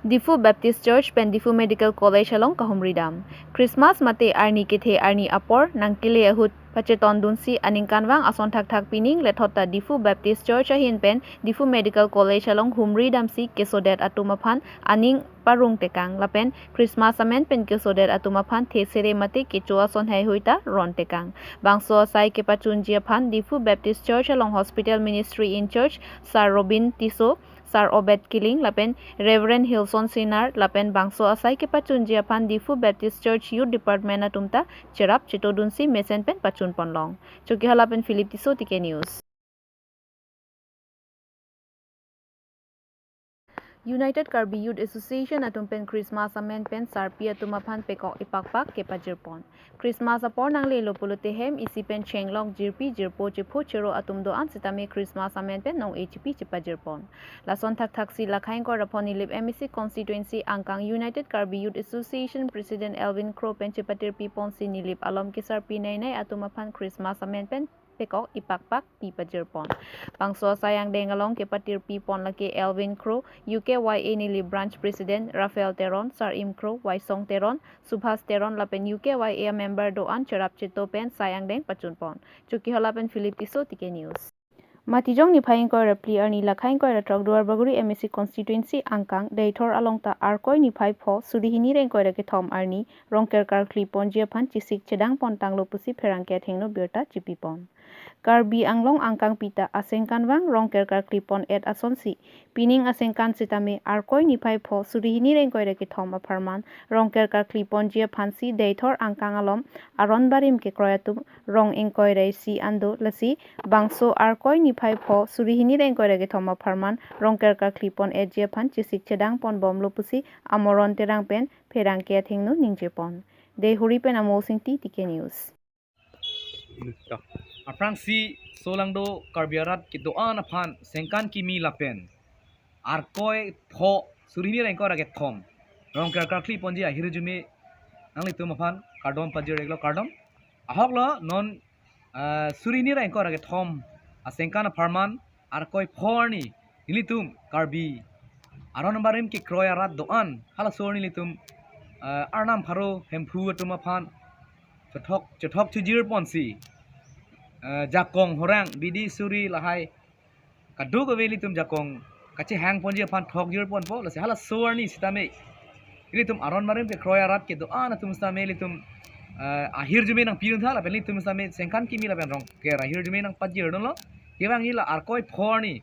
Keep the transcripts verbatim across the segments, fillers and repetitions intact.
Diphu Baptist Church pen Diphu Medical College along kahumri dam. Christmas mate arni kethe arni apor nangkele ahut pachetondunsi aningkanvang ason thakthak pining lethot ta Diphu Baptist Church ahin pen Diphu Medical College along humri damsi kesodet atum aphan aning parung tekang lapen Christmas amen pen kesodet atum aphan thesere mate kecho ason heihui ta ron tekang. Bangso asai kepachunji aphan Diphu Baptist Church along Hospital Ministry in Charge Sir Robin Tisso, Sir Obed Killing lapen Reverend Hilson Sinar lapen bangso asai kepachunji aphan Diphu Baptist Church Youth Department atum ta cherap chetodunsi mesen pen pachun ponlong. Chokihola pen Philip Tisso, T K News. United Karbi Youth Association atum pen Christmas amen pen sarpi atum aphan pekok ipakpak kepajirpon. Christmas apor nanglelo pulote hem isi pen chenglok jirpi jirpo chepho chero atum do-an sitame Christmas amen pen nong-e chipi chepajirpon. Lason thakthaksi lakhai ingkoi ra pho Nilip M A C constituency angkang United Karbi Youth Association President Elvin Kro pen chepatirpi ponsi Nilip alom kesarpi neinei atum aphan Christmas amen pen pekok ipakpak pi pajirpon. Bangso asai angdeng along kepatirpi pon lake Elvin Kro, U K Y A Nilip Branch President Raphael Teron, Sar Im Kro, Waisong Teron, Subhas Teron lapen U K Y A member do-an cherap cheto pen sai angdeng pachunpon. Chokihola pen Philip Tisso, T K News. Matijong niphai ingkoi ra phli arni lakhai ingkoi ra throk Duarbagori M A C constituency angkang Deithor along ta Arkoi niphai pho suri hini ra ingkoi ra kethom arni Rongker karkli ponji aphan chesik chedang pon tanglo pusi pherangke athengno birta chipipon. Karbi Anglong angkangpi ta asengkanvang Rongker karkli pon-et asonsi pining asengkan sitame Arkoi niphai pho suri hini ra ingkoi ra kethom apharman Rongker karkli ponji aphansi Deithor angkang alom aron barim kekroi atum rong ingkoi ra isi an do, lasi bangso Arkoi niphai pho suri hini ra ingkoi ra kethom apharman Rongker karkli pon-etji aphan chesik chedang ponbomlo pusi Amoron Terang pen pherangke athengno ningjepon. Deithor pen Amol Singti, T K News. To. Aphrangsi solangdo Karbi arat kedo-an aphan sengkan kimi lapen Arkoi pho suri hini ra ingkoi ra kethom Rongker karkli ponji ahirjume nanglitum aphan kardom pajir-iklo, kardom. Ahoklo non, ah, suri hini ra ingkoi ra kethom asengkan apharman Arkoi pho arni nelitum Karbi aron barim kekroi arat do-an halaso arni nelitum, ah, Arnam Pharo Hemphu atum aphan chethok chethok chijir ponsi, ah, jakong horang bidi suri lahai kadokave nelitum jakong kachehang ponji aphan thokjir ponpo, lasi halaso arni sitame nelitum aron barim kekroi arat kedo-an atum sitame nelitum, ah, ahirjume nangpiduntha lapen nelitum sitame sengkan kimi lapen Rongker ahirjume nangpajirdunlo. Kevangji la Arkoi pho arni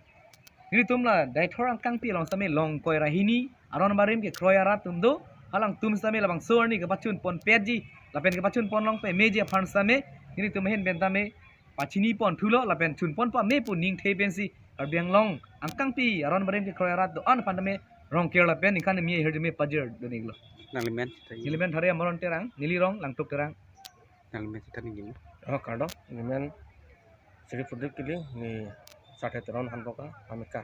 nelitum la Deithor angkangpi along sitame long ingkoi ra hini aron barim kekroi arat atum do, halangtum sitame labangso arni kepachun ponpetji lapen kepachun ponlong pameji aphan sitame nelitum ahin pen tame pachini ponthulo lapen chun pon pame pu ningthe pensi Karbi Anglong angkangpi aron barim kekroi arat do-an aphan tame Rongker lapen ningkan kimi ahirjume pajirdun-iklo. Nangli men, neli men thare Amoron Terang, neli rong Langtuk Terang. Nangli men sita ningin. Oh, kardom. Neli men Sri Pudip Kili, neli Sathe Teron Hanboka, Amika.